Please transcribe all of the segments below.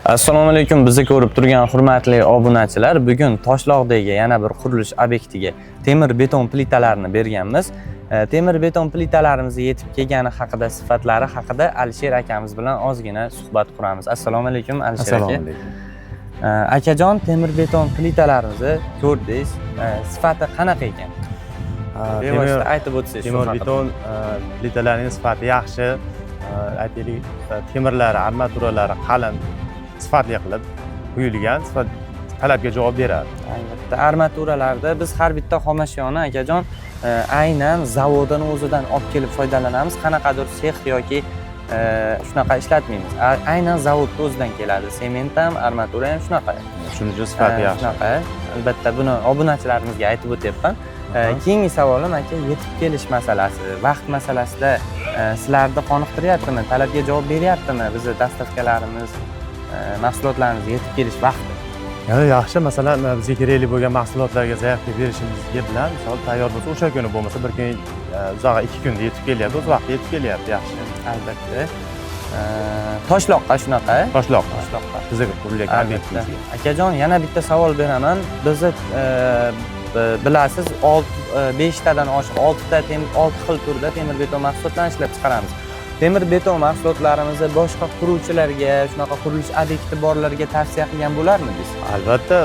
Assalomu alaykum, bizni ko'rib turgan hurmatli obunachilar. Bugun Toshloqdagi yana bir qurilish obyektiga temir beton plitalarini berganmiz. Temir beton plitalarimiz yetib kelgani haqida, sifatlari haqida Alisher akamiz bilan ozgina suhbat quramiz. Assalomu alaykum, Alisher Assalomu aka. alaykum. Akajon, temir beton plitalarimizni ko'rdingiz. Sifati qanaqa ekan? Bevosita aytib o'tsangiz shu Temir haqida. beton plitalarining sifati yaxshi. Aytaylik, temirlari, armaturalari qalin, sifatli qilib quyilgan, sifat talabga javob beradi. Albatta, armaturalarda biz har bitta xomashyoni, akajon, aynan zavodini o'zidan olib kelib foydalanamiz. Qanaqadir sex yoki shunaqa ishlatmaymiz. Aynan zavodni o'zidan keladi. Sement ham, armatura ham shunaqa. Shuning uchun sifati yaxshi. Shunaqa. Albatta, buni obunachilarimizga aytib o'tyapman. Keyingi savolim, aka, yetib kelish masalasi, vaqt masalasida sizlarni qoniqtiryaptimi? Talabga javob beryaptimi bizni доставка larimiz, mahsulotlarimiz yetib kelish vaqti? Ya'ni yaxshi, masalan, bizga kerakli bo'lgan mahsulotlarga заявка berishimizga bilan, misol, tayyor bo'lsa o'sha kuni, bo'lmasa bir kun, uzog'i 2 kunda yetib kelyapti, o'z vaqtida yetib kelyapti, yaxshi. Albatta. Toshloqqa shunaqa. Toshloq. Toshloqqa. Bizga qurilayotgan Albatta. obyektimizga. Akajon, yana bitta savol beraman. Bizni bilasiz, 6, 5 tadan oshiq, oltita, olti xil turda temir beton mahsulotlarini ishlab chiqaramiz. Temir beton mahsulotlarimizni boshqa quruvchilarga, shunaqa qurilish obyekti borlarga tavsiya qilgan bo'larmidingiz? Albatta,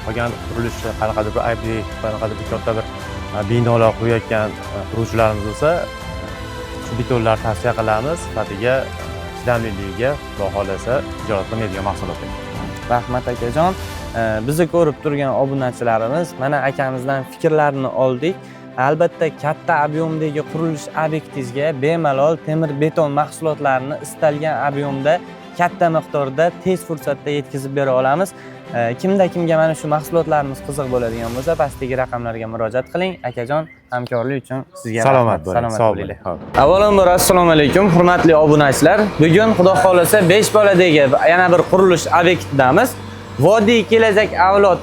qolgan qurilish, qanaqadir bir obyekt, qanaqadir bir katta bir binolar qurayotgan quruvchilarimiz bo'lsa, shu betonlarni tavsiya qilamiz. Sifatiga, chidamliligiga, xudo xohlasa, tijorat qilmaydigan mahsulot ekan. Rahmat, akajon. Bizni ko'rib turgan obunachilarimiz, mana akamizdan fikrlarini oldik. Albatta, katta объем dagi qurilish obyektingizga bemalol temir beton mahsulotlarini istalgan объем da, katta miqdorda, tez fursatda yetkazib bera olamiz. Kimda kimga mana shu mahsulotlarimiz qiziq bo'ladigan bo'lsa, pastdagi raqamlarga murojaat qiling. Akajon, hamkorlik uchun sizga Salomat rahmat. bo'ling. Salomat Sog' bo'linglar. bo'ling. Ho'p. Avvalambor, assalomu alaykum, hurmatli obunachilar. Bugun, xudo xohlasa, Beshboladagi yana bir qurilish obyektidamiz. Vodiy Kelajak Avlod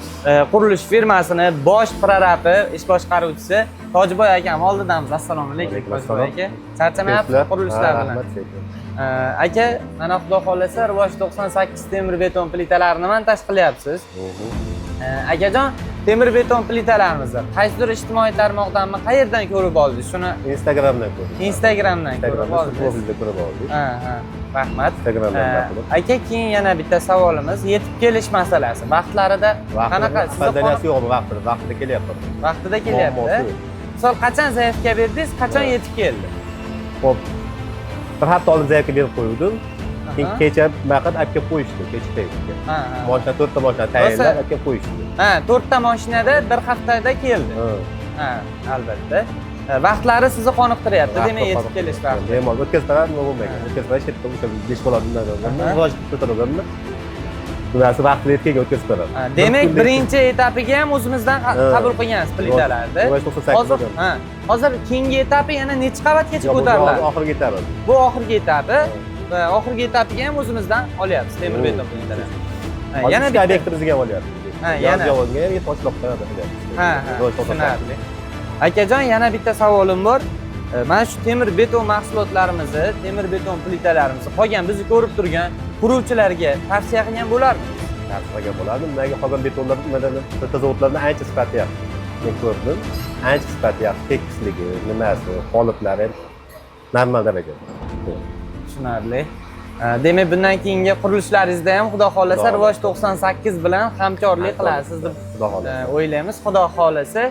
qurilish firmasini bosh prorabi, ish boshqaruvchisi Tojiboy akam oldidamiz. Assalomu alaykum, Alaykum Tojiboy assalom. aka. Charchamayapsiz qurilishlar bilan? Rahmat, sekin. Aka, mana xudo xohlasa, Rivoj 98 temir beton plitalarini montaj qilyapsiz. Akajon, temir beton plitalarimizni qaysidir ijtimoiy tarmoqdanmi, qayerdan ko'rib oldingiz? Shuni Instagramdan ko'rdim. Instagramdan ko'rib Instagramda oldingiz. Profilda ko'rib oldik. Ha. Rahmat. Instagramdan topib. Aka, keyin yana bitta savolimiz, yetib kelish masalasi. Vaqtlarida qanaqa? Sizni Опоздания si yo'qmi vaqtida? Vaqtida kelyapti. Vaqtida kelyapti. Muammosi yo'q. Misol, qachon заявка berdingiz, qachon yetib keldi? Xo'p. Bir hafta oldin заявка berib qo'yuvdim. Keyin kecha naqd olib kelib qo'yishdi, kecha paytga. Ha, ha. Moshina, to'rtta moshina tayyorlab olib kelib qo'yishdi. Ha, to'rtta mashinada bir haftada keldi. Ha. Ha, albatta. Vaqtlari sizni qoniqtiryapti, demak, yetib kelish vaqti. Bemalol o'tkazsalar nima bo'lmagan. O'tkazsalar shu yerda o'sha Beshbola Rivoj ko'targanmi? Nimasi vaqtida yetib kelgan, o'tkazib beradi. Ha, demak, birinchi etapiga ham o'zimizdan qabul qilgansiz plitalarni. Rivoj 98 Hozir bo'lgan. ha, hozir keyingi etapi yana necha qavatgacha Yo'q, bu ko'tariladi? oxirgi etapi. Bu oxirgi etapi va oxirgi etapiga ham o'zimizdan olyapsiz temir beton plitalarni. Ha, Hozir yana uchta bitta obyektimizga ham olyapmiz. Ha, yana. Yozyovonga ham, Toshloqqa ham qilyapmiz. Ha, Rivoj 98. tushunarli. Akajon, yana bitta savolim bor. Mana shu temir beton mahsulotlarimizni, temir beton plitalarimizni qolgan bizni ko'rib turgan quruvchilarga tavsiya qilgan bo'larmidingiz? Tavsiya qilgan bo'lardim. Nimaga qolgan betonlar, nimadan, plita zavodlarni ancha sifati yaxshi. Men ko'rdim. Ancha sifati yaxshi, tekisligi, nimasi, qoliplari ham normal darajada. Tushunarli. Demak, bundan keyingi qurilishlaringizda ham, xudo xohlasa, Xudo Rivoj 98 bilan hamkorlik qilasiz deb Xudo xohlasa. O'ylaymiz. Xudo xohlasa,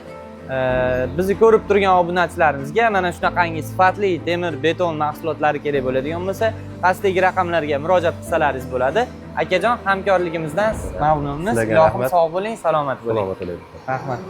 bizni ko'rib turgan obunachilarimizga mana shunaqangi sifatli temir beton mahsulotlari kerak bo'ladigan bo'lsa, pastdagi raqamlarga murojaat qilsalaringiz bo'ladi. Akajon, hamkorligimizdan mamnunmiz. Sizlarga Ilohim rahmat. sog' bo'ling, salomat bo'ling. Salomat bo'ling. Rahmat.